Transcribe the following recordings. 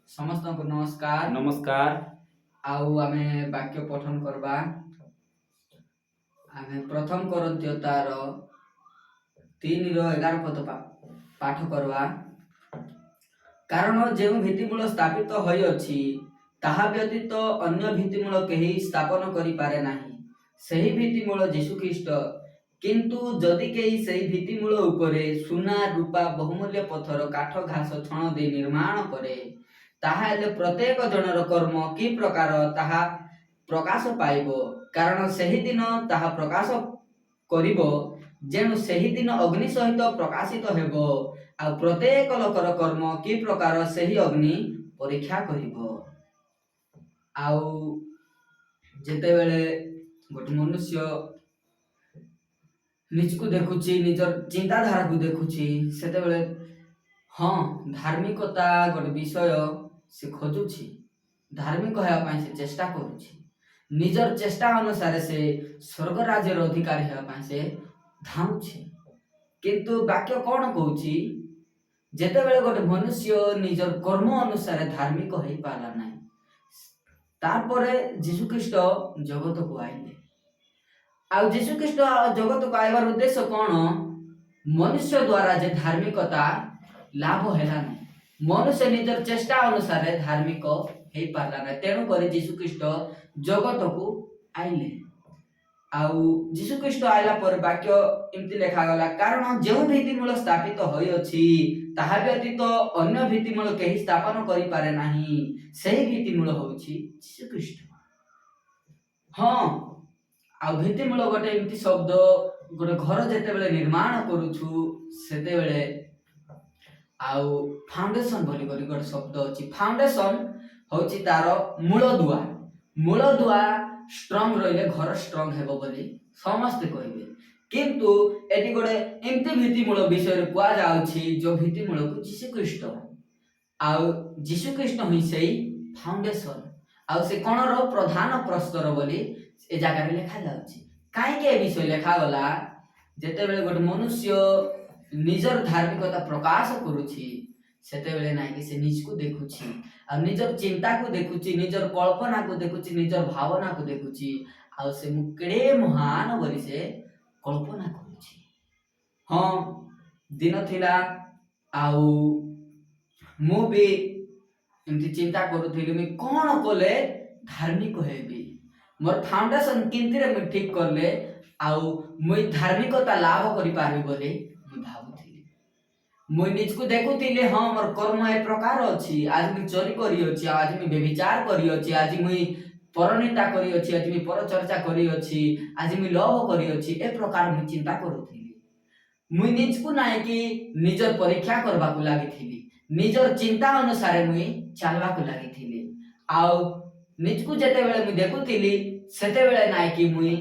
ସମସ୍ତଙ୍କୁ ନମସ୍କାର। ନମସ୍କାର। ଆଉ ଆମେ ବାକ୍ୟ ପଠନ କରିବା। ଆମେ ପ୍ରଥମ କରିନ୍ଥୀୟ ତାର 3ର 11 ପଦ ପାଠ କରିବା। କାରଣ ଯେଉଁ ଭିତ୍ତିମୂଳ ସ୍ଥାପିତ ହୋଇଅଛି, ତାହା ବ୍ୟତୀତ ଅନ୍ୟ ଭିତ୍ତିମୂଳ କେହି ସ୍ଥାପନ କରିପାରେ ନାହିଁ। ସେହି ଭିତ୍ତିମୂଳ ଯୀଶୁଖ୍ରୀଷ୍ଟ। କିନ୍ତୁ ଯଦି କେହି ସେହି ଭିତ୍ତିମୂଳ ଉପରେ ସୁନା, ରୂପା, ବହୁମୂଲ୍ୟ ପଥର, କାଠ, ଘାସ, ଛଣ ଦେଇ ନିର୍ମାଣ କରେ, ତାହାହେଲେ ପ୍ରତ୍ୟେକ ଜଣର କର୍ମ କି ପ୍ରକାର ତାହା ପ୍ରକାଶ ପାଇବ। କାରଣ ସେହି ଦିନ ତାହା ପ୍ରକାଶ କରିବ। ଯେଣୁ ସେହି ଦିନ ଅଗ୍ନି ସହିତ ପ୍ରକାଶିତ ହେବ, ଆଉ ପ୍ରତ୍ୟେକ ଲୋକର କର୍ମ କି ପ୍ରକାର ସେହି ଅଗ୍ନି ପରୀକ୍ଷା କରିବ। ଆଉ ଯେତେବେଳେ ଗୋଟେ ମନୁଷ୍ୟ ନିଜକୁ ଦେଖୁଛି, ନିଜର ଚିନ୍ତାଧାରାକୁ ଦେଖୁଛି, ସେତେବେଳେ ହଁ, ଧାର୍ମିକତା ଗୋଟେ ବିଷୟ ସେ ଖୋଜୁଛି। ଧାର୍ମିକ ହେବା ପାଇଁ ସେ ଚେଷ୍ଟା କରୁଛି। ନିଜର ଚେଷ୍ଟା ଅନୁସାରେ ସେ ସ୍ୱର୍ଗ ରାଜ୍ୟର ଅଧିକାରୀ ହେବା ପାଇଁ ସେ ଧାଉଁଛି। କିନ୍ତୁ ବାକ୍ୟ କ'ଣ କହୁଛି? ଯେତେବେଳେ ଗୋଟେ ମନୁଷ୍ୟ ନିଜର କର୍ମ ଅନୁସାରେ ଧାର୍ମିକ ହେଇପାରିଲା ନାହିଁ, ତାପରେ ଯୀଶୁଖ୍ରୀଷ୍ଟ ଜଗତକୁ ଆଇଲେ। ଆଉ ଯୀଶୁଖ୍ରୀଷ୍ଟ ଜଗତକୁ ଆଇବାର ଉଦ୍ଦେଶ୍ୟ କ'ଣ? ମନୁଷ୍ୟ ଦ୍ୱାରା ଯେ ଧାର୍ମିକତା ଲାଭ ହେଲା ନାହିଁ, ମନୁଷ୍ୟ ନିଜର ଚେଷ୍ଟା ଅନୁସାରେ ଧାର୍ମିକ ହେଇପାରିଲା ନାହିଁ, ତେଣୁକରି ଯୀଶୁଖ୍ରୀଷ୍ଟ ଜଗତକୁ ଆଇଲେ। ଆଉ ଯୀଶୁଖ୍ରୀଷ୍ଟ ଆଇଲା ପରେ ବାକ୍ୟ ଏମିତି ଲେଖାଗଲା, କାରଣ ଯେଉଁ ଭିତ୍ତିମୂଳ ସ୍ଥାପିତ ହୋଇଅଛି, ତାହା ବ୍ୟତୀତ ଅନ୍ୟ ଭିତ୍ତିମୂଳ କେହି ସ୍ଥାପନ କରିପାରେ ନାହିଁ। ସେହି ଭିତ୍ତିମୂଳ ହେଉଛି ଯୀଶୁଖ୍ରୀଷ୍ଟ। ହଁ, ଆଉ ଭିତ୍ତିମୂଳ ଗୋଟେ ଏମିତି ଶବ୍ଦ, ଗୋଟେ ଘର ଯେତେବେଳେ ନିର୍ମାଣ କରୁଛୁ, ସେତେବେଳେ ଆଉ ଫାଉଣ୍ଡେସନ ବୋଲି କରି ଗୋଟେ ଶବ୍ଦ ଅଛି। ଫାଉଣ୍ଡେସନ ହଉଛି ତାର ମୂଳଦୁଆ। ମୂଳଦୁଆ ଷ୍ଟ୍ରଙ୍ଗ ରହିଲେ ଘର ଷ୍ଟ୍ରଙ୍ଗ ହେବ ବୋଲି ସମସ୍ତେ କହିବେ। କିନ୍ତୁ ଏଠି ଗୋଟେ ଏମିତି ଭିତ୍ତିମୂଳ ବିଷୟରେ କୁହାଯାଉଛି, ଯୋଉ ଭିତ୍ତିମୂଳକୁ ଯୀଶୁଖ୍ରୀଷ୍ଟ। ଆଉ ଯୀଶୁଖ୍ରୀଷ୍ଟ ହିଁ ସେଇ ଫାଉଣ୍ଡେସନ, ଆଉ ସେ କଣର ପ୍ରଧାନ ପ୍ରସ୍ତର ବୋଲି ଏ ଜାଗାରେ ଲେଖାଯାଉଛି। କାହିଁକି ଏ ବିଷୟ ଲେଖାଗଲା? ଯେତେବେଳେ ଗୋଟେ ମନୁଷ୍ୟ ନିଜର ଧାର୍ମିକତା ପ୍ରକାଶ କରୁଛି, ସେତେବେଳେ ନାଇଁ କି ସେ ନିଜକୁ ଦେଖୁଛି, ଆଉ ନିଜର ଚିନ୍ତାକୁ ଦେଖୁଛି, ନିଜର କଳ୍ପନାକୁ ଦେଖୁଛି, ନିଜର ଭାବନାକୁ ଦେଖୁଛି, ଆଉ ସେ ମୁଁ କେଡ଼େ ମହାନ ବୋଲି ସେ କଳ୍ପନା କରୁଛି। ହଁ, ଦିନ ଥିଲା ଆଉ ମୁଁ ବି ଏମିତି ଚିନ୍ତା କରୁଥିଲି, ମୁଇଁ କ'ଣ କଲେ ଧାର୍ମିକ ହେବି, ମୋର ଫାଉଣ୍ଡେସନ କେନ୍ତିରେ ମୁଇଁ ଠିକ କଲେ ଆଉ ମୁଇଁ ଧାର୍ମିକତା ଲାଭ କରିପାରିବି ବୋଲି ମୁଁ ଭାବୁଥିଲି। ମୁଇଁ ନିଜକୁ ଦେଖୁଥିଲି, ହଁ, ମୋର କର୍ମ ଏ ପ୍ରକାର ଅଛି। ଆଜି ମୁଇଁ ଚୋରି କରିଅଛି, ଆଉ ଆଜି ମୁଇଁ ବ୍ୟଭିଚାର କରିଅଛି, ଆଜି ମୁଇଁ ପରନିନ୍ଦା କରିଅଛି, ଆଜି ମୁଇଁ ପରଚର୍ଚ୍ଚା କରିଅଛି, ଆଜି ମୁଇଁ ଲୋଭ କରିଅଛି। ଏ ପ୍ରକାର ମୁଇଁ ଚିନ୍ତା କରୁଥିଲି। ମୁଇଁ ନିଜକୁ ନାଇଁକି ନିଜର ପରୀକ୍ଷା କରିବାକୁ ଲାଗିଥିଲି। ନିଜର ଚିନ୍ତା ଅନୁସାରେ ମୁଇଁ ଚାଲିବାକୁ ଲାଗିଥିଲି। ଆଉ ନିଜକୁ ଯେତେବେଳେ ମୁଇଁ ଦେଖୁଥିଲି, ସେତେବେଳେ ନାଇଁକି ମୁଇଁ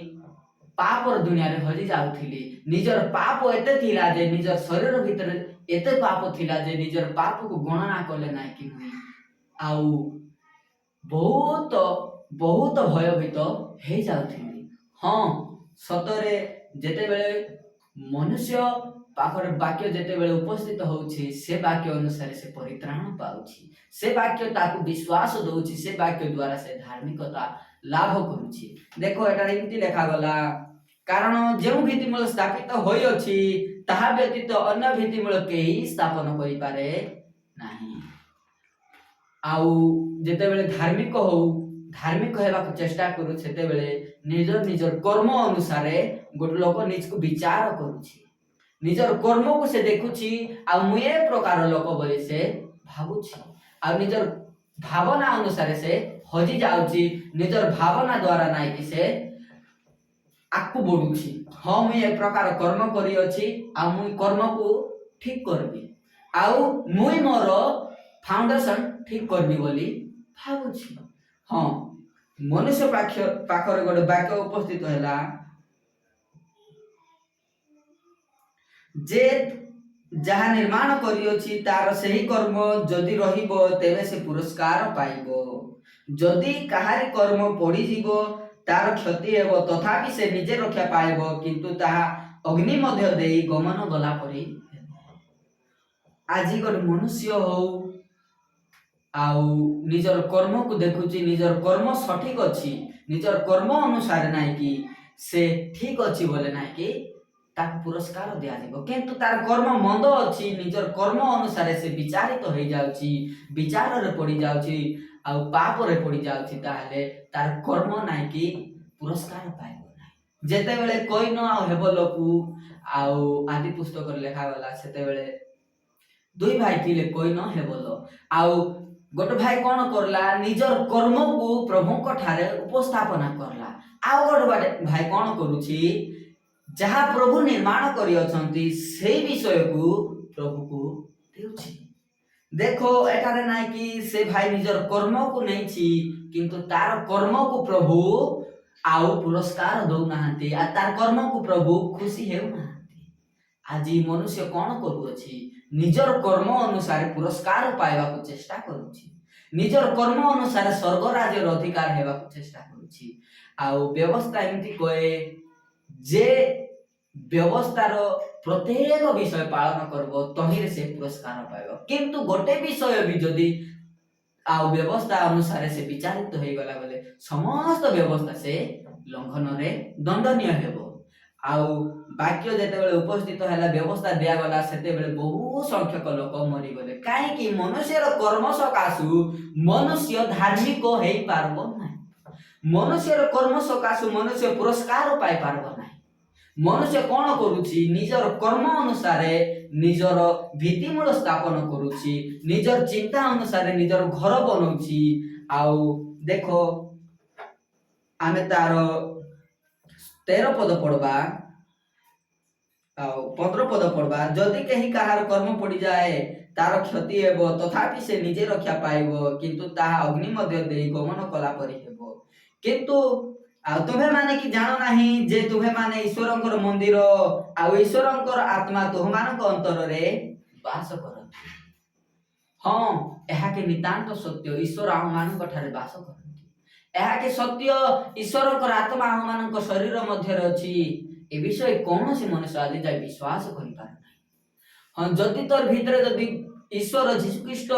ପାପର ଦୁନିଆରେ ହଜି ଯାଉଥିଲି। ନିଜର ପାପ ଏତେ ଥିଲା ଯେ, ନିଜର ଶରୀର ଭିତରେ ଏତେ ପାପ ଥିଲା ଯେ, ନିଜର ପାପକୁ ଗଣନା କଲେ ନାଇଁକି ମୁଇଁ ଆଉ ବହୁତ ବହୁତ ଭୟଭୀତ ହେଇଯାଉଥିଲି। ହଁ, ସତରେ ଯେତେବେଳେ ମନୁଷ୍ୟ ପାଖରେ ବାକ୍ୟ ଯେତେବେଳେ ଉପସ୍ଥିତ ହଉଛି, ସେ ବାକ୍ୟ ଅନୁସାରେ ସେ ପରିତ୍ରାଣ ପାଉଛି। ସେ ବାକ୍ୟ ତାକୁ ବିଶ୍ୱାସ ଦଉଛି। ସେ ବାକ୍ୟ ଦ୍ୱାରା ସେ ଧାର୍ମିକତା ଲାଭ କରୁଛି। ଦେଖ, ଏଠାରେ ଏମିତି ଲେଖାଗଲା, କାରଣ ଯେଉଁ ଭିତ୍ତିମୂଳ ସ୍ଥାପିତ ହୋଇଅଛି, ତାହା ବ୍ୟତୀତ ଅନ୍ୟ ଭିତ୍ତିମୂଳ କେହି ସ୍ଥାପନ କରିପାରେ ନାହିଁ। ଆଉ ଯେତେବେଳେ ଧାର୍ମିକ ହଉ, ଧାର୍ମିକ ହେବାକୁ ଚେଷ୍ଟା କରୁ, ସେତେବେଳେ ନିଜର ନିଜର କର୍ମ ଅନୁସାରେ ଗୋଟେ ଲୋକ ନିଜକୁ ବିଚାର କରୁଛି। ନିଜର କର୍ମକୁ ସେ ଦେଖୁଛି, ଆଉ ମୁଁ ଏ ପ୍ରକାର ଲୋକ ବୋଲି ସେ ଭାବୁଛି। ଆଉ ନିଜର ଭାବନା ଅନୁସାରେ ସେ ହଜି ଯାଉଛି। ନିଜର ଭାବନା ଦ୍ୱାରା ନାଇଁକି ସେ ଆଗକୁ ବଢୁଛି। ହଁ, ମୁଁ ଏ ପ୍ରକାର କର୍ମ କରିଅଛି, ଆଉ ମୁଁ କର୍ମକୁ ଠିକ କରିବି, ଆଉ ମୁଇଁ ମୋର ଫାଉଣ୍ଡେସନ ଠିକ କରିବି ବୋଲି ଭାବୁଛି। ହଁ, ମନୁଷ୍ୟ ପାଖରେ ଗୋଟେ ବାକ୍ୟ ଉପସ୍ଥିତ ହେଲା ଯେ ଯାହା ନିର୍ମାଣ କରିଅଛି, ତାର ସେହି କର୍ମ ଯଦି ରହିବ, ତେବେ ସେ ପୁରସ୍କାର ପାଇବ। ଯଦି କାହାରି କର୍ମ ପୋଡ଼ିଯିବ, ତାର କ୍ଷତି ହେବ। ତଥାପି ସେ ନିଜେ ରକ୍ଷା ପାଇବ, କିନ୍ତୁ ତାହା ଅଗ୍ନି ମଧ୍ୟ ଦେଇ ଗମନ ଗଲା ପରି ହେବ। ଆଜି ଗୋଟେ ମନୁଷ୍ୟ ହଉ ଆଉ ନିଜର କର୍ମକୁ ଦେଖୁଛି, ନିଜର କର୍ମ ସଠିକ ଅଛି, ନିଜର କର୍ମ ଅନୁସାରେ ନାଇଁ କି ସେ ଠିକ ଅଛି ବୋଲେ ନାଇଁ କି ତାକୁ ପୁରସ୍କାର ଦିଆଯିବ। କିନ୍ତୁ ତାର କର୍ମ ମନ୍ଦ ଅଛି, ନିଜର କର୍ମ ଅନୁସାରେ ସେ ବିଚାରିତ ହେଇଯାଉଛି, ବିଚାରରେ ପଡ଼ିଯାଉଛି ଆଉ ପାପରେ ପଡ଼ିଯାଉଛି, ତାହେଲେ ତାର କର୍ମ ନାଇଁ କି ପୁରସ୍କାର ପାଇବ ନାହିଁ। ଯେତେବେଳେ କଇନ ଆଉ ହେବଲକୁ ଆଉ ଆଦି ପୁସ୍ତକରେ ଲେଖାଗଲା, ସେତେବେଳେ ଦୁଇ ଭାଇ ଥିଲେ, କଇନ ହେବଲ। ଆଉ ଗୋଟେ ଭାଇ କଣ କଲା? ନିଜର କର୍ମକୁ ପ୍ରଭୁଙ୍କ ଠାରେ ଉପସ୍ଥାପନା କଲା। ଆଉ ଗୋଟେ ଭାଇ କଣ କରୁଛି? ଯାହା ପ୍ରଭୁ ନିର୍ମାଣ କରିଅଛନ୍ତି, ସେଇ ବିଷୟକୁ ପ୍ରଭୁକୁ ଦେଉଛି। ଦେଖ, ଏଠାରେ ନାଇଁ କି ସେ ଭାଇ ନିଜର କର୍ମକୁ ନେଇଛି, କିନ୍ତୁ ତାର କର୍ମକୁ ପ୍ରଭୁ ଆଉ ପୁରସ୍କାର ଦଉନାହାନ୍ତି ଆଉ ତାର କର୍ମକୁ ପ୍ରଭୁ ଖୁସି ହେଉନାହାନ୍ତି। ଆଜି ମନୁଷ୍ୟ କଣ କରୁଅଛି? ନିଜର କର୍ମ ଅନୁସାରେ ପୁରସ୍କାର ପାଇବାକୁ ଚେଷ୍ଟା କରୁଛି, ନିଜର କର୍ମ ଅନୁସାରେ ସ୍ୱର୍ଗ ରାଜ୍ୟର ଅଧିକାର ହେବାକୁ ଚେଷ୍ଟା କରୁଛି। ଆଉ ବ୍ୟବସ୍ଥା ଏମିତି କହେ ଯେ ବ୍ୟବସ୍ଥାର ପ୍ରତ୍ୟେକ ବିଷୟ ପାଳନ କରିବ, ତହିଁରେ ସେ ପୁରସ୍କାର ପାଇବ। କିନ୍ତୁ ଗୋଟେ ବିଷୟ ବି ଯଦି ଆଉ ବ୍ୟବସ୍ଥା ଅନୁସାରେ ସେ ବିଚାରିତ ହେଇଗଲା ବୋଲେ, ସମସ୍ତ ବ୍ୟବସ୍ଥା ସେ ଲଙ୍ଘନରେ ଦଣ୍ଡନୀୟ ହେବ। ଆଉ ବାକ୍ୟ ଯେତେବେଳେ ଉପସ୍ଥିତ ହେଲା, ବ୍ୟବସ୍ଥା ଦିଆଗଲା, ସେତେବେଳେ ବହୁ ସଂଖ୍ୟକ ଲୋକ ମରିଗଲେ। କାହିଁକି? ମନୁଷ୍ୟର କର୍ମ ସକାଶୁ ମନୁଷ୍ୟ ଧାର୍ମିକ ହେଇପାରିବ ନାହିଁ। ମନୁଷ୍ୟର କର୍ମ ସକାଶୁ ମନୁଷ୍ୟ ପୁରସ୍କାର ପାଇପାରିବ ନାହିଁ। ମନୁଷ୍ୟ କଣ କରୁଛି? ନିଜର କର୍ମ ଅନୁସାରେ ନିଜର ଭିତ୍ତିମୂଳ ସ୍ଥାପନ କରୁଛି, ନିଜର ଚିନ୍ତା ଅନୁସାରେ ନିଜର ଘର ବନଉଛି। ଆଉ ଦେଖ, ଆମେ ତାର 13 ପଦ ପଢବା ଆଉ 15 ପଦ ପଢବା। ଯଦି କେହି କାହାର କର୍ମ ପୋଡ଼ିଯାଏ, ତାର କ୍ଷତି ହେବ। ତଥାପି ସେ ନିଜେ ରକ୍ଷା ପାଇବ, କିନ୍ତୁ ତାହା ଅଗ୍ନି ମଧ୍ୟ ଦେଇ ଗମନ କଲା ପରି ହେବ। କିନ୍ତୁ ଆଉ ତୁମେମାନେ କି ଜାଣ ନାହିଁ ଯେ ତୁମେମାନେ ଈଶ୍ୱରଙ୍କର ମନ୍ଦିର ଆଉ ଈଶ୍ୱରଙ୍କର ଆତ୍ମା ତୁମମାନଙ୍କ ଅନ୍ତରରେ ବାସ କରନ୍ତି? ହଁ, ଏହାକି ନିତାନ୍ତ ସତ୍ୟ, ଈଶ୍ୱର ଆମମାନଙ୍କ ଠାରେ ବାସ କରନ୍ତି। ଏହାକି ସତ୍ୟ, ଈଶ୍ୱରଙ୍କର ଆତ୍ମା ଆମମାନଙ୍କ ଶରୀର ମଧ୍ୟରେ ଅଛି। ଏ ବିଷୟ କୌଣସି ମନୁଷ୍ୟ ଆଜି ଯାଏ ବିଶ୍ୱାସ କରିପାରେ ନାହିଁ। ହଁ, ଯଦି ତୋର ଭିତରେ ଯଦି ଈଶ୍ୱର ଯୀଶୁଖ୍ରୀଷ୍ଟ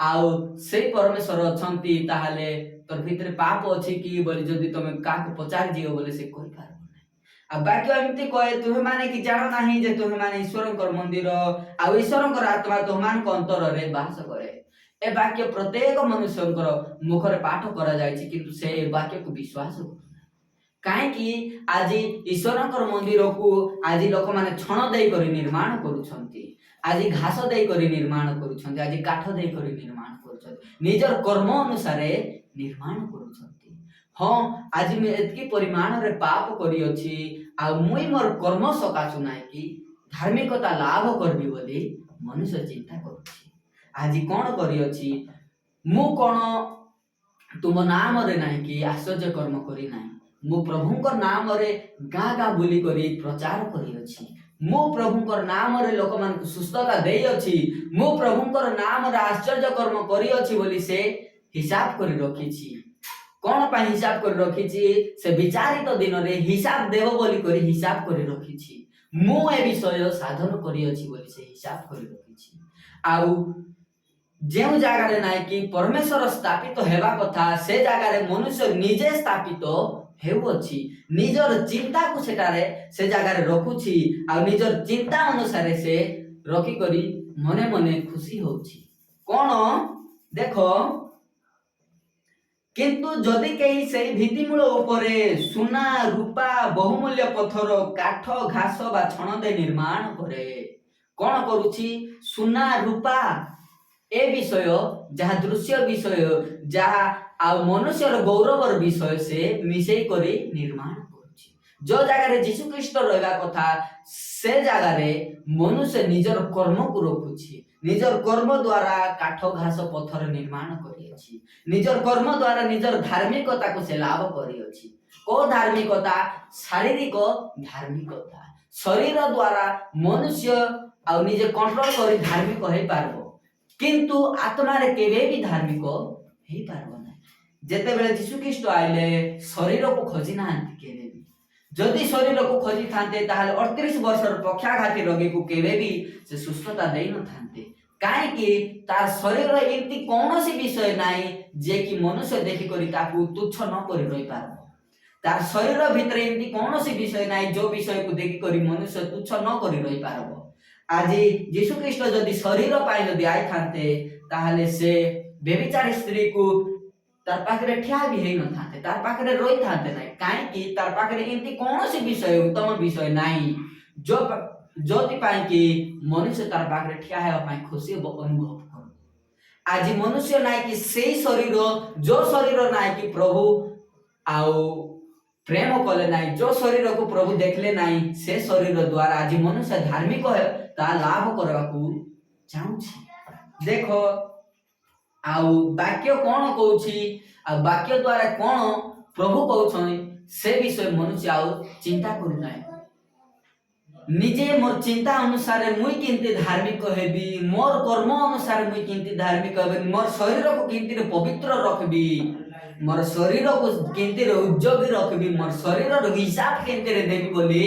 ଆଉ ସେଇ ପରମେଶ୍ୱର ଅଛନ୍ତି, ତାହେଲେ ତୋର ଭିତରେ ପାପ ଅଛି କି ବୋଲି ଯଦି ତମେ କାହାକୁ ପଚାରି ଯିବ ବୋଲେ, ସେ କହିପାରିବ ନାହିଁ। ଆଉ ବାକ୍ୟ ଏମିତି କହେ, ତୁମେମାନେ କି ଜାଣ ନାହିଁ ଯେ ତୁମେମାନେ ଈଶ୍ୱରଙ୍କର ମନ୍ଦିର ଆଉ ଈଶ୍ୱରଙ୍କର ଆତ୍ମା ତୁମମାନଙ୍କ ଅନ୍ତରରେ ବାସ କରେ? ଏ ବାକ୍ୟ ପ୍ରତ୍ୟେକ ମନୁଷ୍ୟଙ୍କର ମୁଖରେ ପାଠ କରାଯାଇଛି, କିନ୍ତୁ ସେ ଏ ବାକ୍ୟକୁ ବିଶ୍ୱାସ କରୁନାହିଁ। କାହିଁକି? ଆଜି ଈଶ୍ୱରଙ୍କର ମନ୍ଦିରକୁ ଆଜି ଲୋକମାନେ ଛଣ ଦେଇକରି ନିର୍ମାଣ କରୁଛନ୍ତି, ଆଜି ଘାସ ଦେଇକରି ନିର୍ମାଣ କରୁଛନ୍ତି, ଆଜି କାଠ ଦେଇକରି ନିର୍ମାଣ କରୁଛନ୍ତି, ନିଜର କର୍ମ ଅନୁସାରେ ନିର୍ମାଣ କରୁଛନ୍ତି। ହଁ, ଆଜି ମୁଁ ଏତିକି ପରିମାଣରେ ପାପ କରିଅଛି ଆଉ ମୁଇଁ ମୋର କର୍ମ ସକାଶୁ ନାହିଁ କି ଧାର୍ମିକତା ଲାଭ କରିବି ବୋଲି ମନୁଷ୍ୟ ଚିନ୍ତା କରୁଛି। ଆଜି କଣ କରିଅଛି? ମୁଁ କଣ ତୁମ ନାମରେ ନାହିଁ କି ଆଶ୍ଚର୍ଯ୍ୟ କର୍ମ କରିନାହିଁ? ମୁଁ ପ୍ରଭୁଙ୍କ ନାମରେ ଗାଁ ଗାଁ ବୁଲି କରି ପ୍ରଚାର କରିଅଛି। ମୁଁ ପ୍ରଭୁଙ୍କର ନାମରେ ଲୋକମାନଙ୍କୁ ସୁସ୍ଥତା ଦେଇଅଛି। ମୁଁ ପ୍ରଭୁଙ୍କର ନାମରେ ଆଶ୍ଚର୍ଯ୍ୟ କର୍ମ କରିଅଛି ବୋଲି ସେ ହିସାବ କରି ରଖିଛି। କଣ ପାଇଁ ହିସାବ କରି ରଖିଛି? ସେ ବିଚାରିତ ଦିନରେ ହିସାବ ଦେବ ବୋଲି କରି ହିସାବ କରି ରଖିଛି। ମୁଁ ଏ ବିଷୟ ସାଧନ କରିଅଛି ବୋଲି ସେ ହିସାବ କରି ରଖିଛି। ଆଉ ଯେଉଁ ଜାଗାରେ ନାଇଁ କି ପରମେଶ୍ୱର ସ୍ଥାପିତ ହେବା କଥା, ସେ ଜାଗାରେ ମନୁଷ୍ୟ ନିଜେ ସ୍ଥାପିତ ହେଉଅଛି। ନିଜର ଚିନ୍ତାକୁ ସେଠାରେ ସେ ଜାଗାରେ ରଖୁଛି ଆଉ ନିଜର ଚିନ୍ତା ଅନୁସାରେ ସେ ରଖିକରି ମନେ ମନେ ଖୁସି ହଉଛି। କଣ ଦେଖ, କିନ୍ତୁ ଯଦି କେହି ସେଇ ଭିତ୍ତିମୂଳ ଉପରେ ସୁନା, ରୂପା, ବହୁମୂଲ୍ୟ ପଥର, କାଠ, ଘାସ ବା ଛଣ ଦେଇ ନିର୍ମାଣ କରେ। କଣ କରୁଛି? ସୁନା, ରୂପା, ଏ ବିଷୟ ଯାହା ଦୃଶ୍ୟ ବିଷୟ, ଯାହା ଆଉ ମନୁଷ୍ୟର ଗୌରବର ବିଷୟ, ସେ ମିଶେଇ କରି ନିର୍ମାଣ କରୁଛି। ଯୋଉ ଜାଗାରେ ଯୀଶୁ ଖ୍ରୀଷ୍ଟ ରହିବା କଥା, ସେ ଜାଗାରେ ମନୁଷ୍ୟ ନିଜର କର୍ମକୁ ରଖୁଛି। ନିଜର କର୍ମ ଦ୍ୱାରା କାଠ, ଘାସ, ପଥର ନିର୍ମାଣ କରିଅଛି। ନିଜର କର୍ମ ଦ୍ୱାରା ନିଜର ଧାର୍ମିକତାକୁ ସେ ଲାଭ କରିଅଛି। କୋଉ ଧାର୍ମିକତା? ଶାରୀରିକ ଧାର୍ମିକତା। ଶରୀର ଦ୍ୱାରା ମନୁଷ୍ୟ ଆଉ ନିଜେ କଣ୍ଟ୍ରୋଲ କରି ଧାର୍ମିକ ହେଇପାରିବ, କିନ୍ତୁ ଆତ୍ମାରେ କେବେ ବି ଧାର୍ମିକ ହେଇପାରିବ ନାହିଁ। ଯେତେବେଳେ ଯୀଶୁଖ୍ରୀଷ୍ଟ ଆଇଲେ, ଶରୀରକୁ ଖୋଜି ନାହାନ୍ତି କେବେ ବି। ଯଦି ଶରୀରକୁ ଖୋଜିଥାନ୍ତେ, ତାହେଲେ 38 ବର୍ଷର ପକ୍ଷାଘାତୀ ରୋଗୀକୁ କେବେ ବି ସେ ସୁସ୍ଥତା ଦେଇନଥାନ୍ତେ। କାହିଁକି ତାର ଶରୀର ଏମିତି କୌଣସି ବିଷୟ ନାହିଁ ଯେ କି ମନୁଷ୍ୟ ଦେଖିକରି ତାକୁ ତୁଚ୍ଛ ନ କରି ରହିପାରିବ। ତାର ଶରୀର ଭିତରେ ଏମିତି କୌଣସି ବିଷୟ ନାହିଁ, ଯୋଉ ବିଷୟକୁ ଦେଖିକରି ମନୁଷ୍ୟ ତୁଚ୍ଛ ନ କରି ରହିପାରିବ। ଆଜି ଯୀଶୁ ଖ୍ରୀଷ୍ଟ ଯଦି ଶରୀର ପାଇଁ ଯଦି ଆଇଥାନ୍ତେ, ତାହେଲେ ସେ ବ୍ୟଭିଚାରୀ ସ୍ତ୍ରୀକୁ ତାର ପାଖରେ ଠିଆ ବି ହେଇନଥାନ୍ତେ, ତାର ପାଖରେ ରହିଥାନ୍ତେ ନାହିଁ। କାହିଁକି ତାର ପାଖରେ ଏମିତି କୌଣସି ବିଷୟ, ଉତ୍ତମ ବିଷୟ ନାହିଁ, ଯୋଉଥିପାଇଁ କି ମନୁଷ୍ୟ ତାର ପାଖରେ ଠିଆ ହେବା ପାଇଁ ଖୁସି ହେବ, ଅନୁଭବ କରିବ। ଆଜି ମନୁଷ୍ୟ ନାଇଁ କି ସେଇ ଶରୀର, ଯୋଉ ଶରୀର ନାଇଁ କି ପ୍ରଭୁ ଆଉ ପ୍ରେମ କଲେ ନାହିଁ, ଯୋଉ ଶରୀରକୁ ପ୍ରଭୁ ଦେଖିଲେ ନାହିଁ, ସେ ଶରୀର ଦ୍ୱାରା ଆଜି ମନୁଷ୍ୟ ଧାର୍ମିକ ତା ଲାଭ କରିବାକୁ ଚାହୁଁଛି। ଦେଖ, ଆଉ ବାକ୍ୟ କଣ କହୁଛି ଆଉ ବାକ୍ୟ ଦ୍ୱାରା କଣ ପ୍ରଭୁ କହୁଛନ୍ତି, ସେ ବିଷୟ ମନୁଷ୍ୟ ଆଉ ଚିନ୍ତା କରୁନାହିଁ। ନିଜେ ମୋର ଚିନ୍ତା ଅନୁସାରେ ମୁଇଁ କେମିତି ଧାର୍ମିକ ହେବି, ମୋର କର୍ମ ଅନୁସାରେ ମୁଇଁ କେମିତି ଧାର୍ମିକ ହେବି, ମୋର ଶରୀରକୁ କେମିତି ପବିତ୍ର ରଖିବି, ମୋର ଶରୀରକୁ କେମିତି ଉଦ୍ଯୋଗୀ ରଖିବି, ମୋର ଶରୀରର ହିସାବ କେମିତିରେ ଦେବି ବୋଲି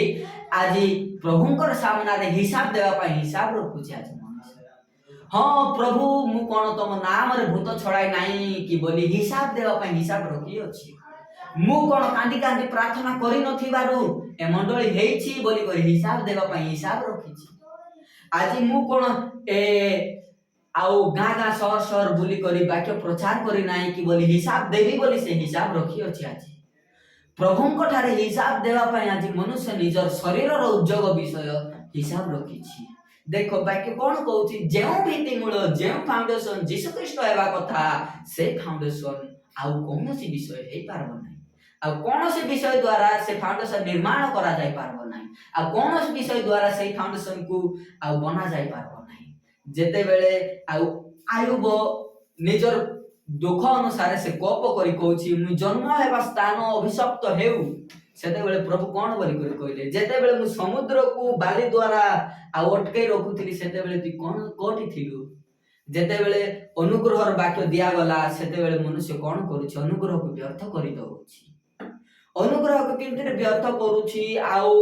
ଆଜି ପ୍ରଭୁଙ୍କର ସାମ୍ନାରେ ହିସାବ ଦେବା ପାଇଁ ହିସାବ ରଖୁଛି ଆଜି ମନୁଷ୍ୟ। ହଁ ପ୍ରଭୁ, ମୁଁ କଣ ତମ ନାମରେ ଭୂତ ଛଡ଼ାଇ ନାହିଁ କି ବୋଲି ହିସାବ ଦେବା ପାଇଁ ହିସାବ ରଖିଅଛି। ମୁଁ କଣ କାନ୍ଦି କାନ୍ଦି ପ୍ରାର୍ଥନା କରିନଥିବାରୁ ଏ ମଣ୍ଡଳୀ ହେଇଛି ବୋଲି କରି ହିସାବ ଦେବା ପାଇଁ ହିସାବ ରଖିଛି। ଆଜି ମୁଁ କଣ ଏ ଆଉ ଗାଁ ଗାଁ, ସହର ସହର ବୁଲି କରି ବାକ୍ୟ ପ୍ରଚାର କରି ନାହିଁ କି ବୋଲି ହିସାବ ଦେବି ବୋଲି ସେ ହିସାବ ରଖିଅଛି। ଆଜି ପ୍ରଭୁଙ୍କ ଠାରେ ହିସାବ ଦେବା ପାଇଁ ଆଜି ମନୁଷ୍ୟ ନିଜର ଶରୀରର ଉଦ୍ଯୋଗ ବିଷୟ ହିସାବ ରଖିଛି। ଦେଖ, ବାକ୍ୟ କଣ କହୁଛି? ଯେଉଁ ଭିତ୍ତିମୂଳ, ଯେଉଁ ଫାଉଣ୍ଡେସନ ଯୀଶୁଖ୍ରୀଷ୍ଟ ହେବା କଥା, ସେ ଫାଉଣ୍ଡେସନ ଆଉ କୌଣସି ବିଷୟ ହେଇପାରିବ ନାହିଁ। ଆଉ କୌଣସି ବିଷୟ ଦ୍ୱାରା ସେ ଫାଉଣ୍ଡେସନ ନିର୍ମାଣ କରାଯାଇ ପାରିବ ନାହିଁ। ଆଉ କୌଣସି ବିଷୟ ଦ୍ୱାରା ସେଇ ଫାଉଣ୍ଡେସନକୁ ଆଉ ବନା ଯାଇ ପାରିବ ନାହିଁ। ଯେତେବେଳେ ଆଉ ଆୟୁବ ନିଜର ଦୁଃଖ ଅନୁସାରେ ସେ କୋପ କରି କହୁଛି, ମୁଁ ଜନ୍ମ ହେବା ସ୍ଥାନ ଅଭିଶପ୍ତ ହେଉ, ସେତେବେଳେ ପ୍ରଭୁ କଣ ବୋଲି କରି କହିଲେ? ଯେତେବେଳେ ମୁଁ ସମୁଦ୍ରକୁ ବାଲି ଦ୍ୱାରା ଆଉ ଅଟକେଇ ରଖୁଥିଲି, ସେତେବେଳେ ତୁ କଣ କୋଉଠି ଥିଲୁ? ଯେତେବେଳେ ଅନୁଗ୍ରହର ବାକ୍ୟ ଦିଆଗଲା, ସେତେବେଳେ ମନୁଷ୍ୟ କଣ କରୁଛି? ଅନୁଗ୍ରହକୁ ବ୍ୟର୍ଥ କରିଦଉଛି। ଅନୁଗ୍ରହକୁ କେମିତି ବ୍ୟର୍ଥ କରୁଛି? ଆଉ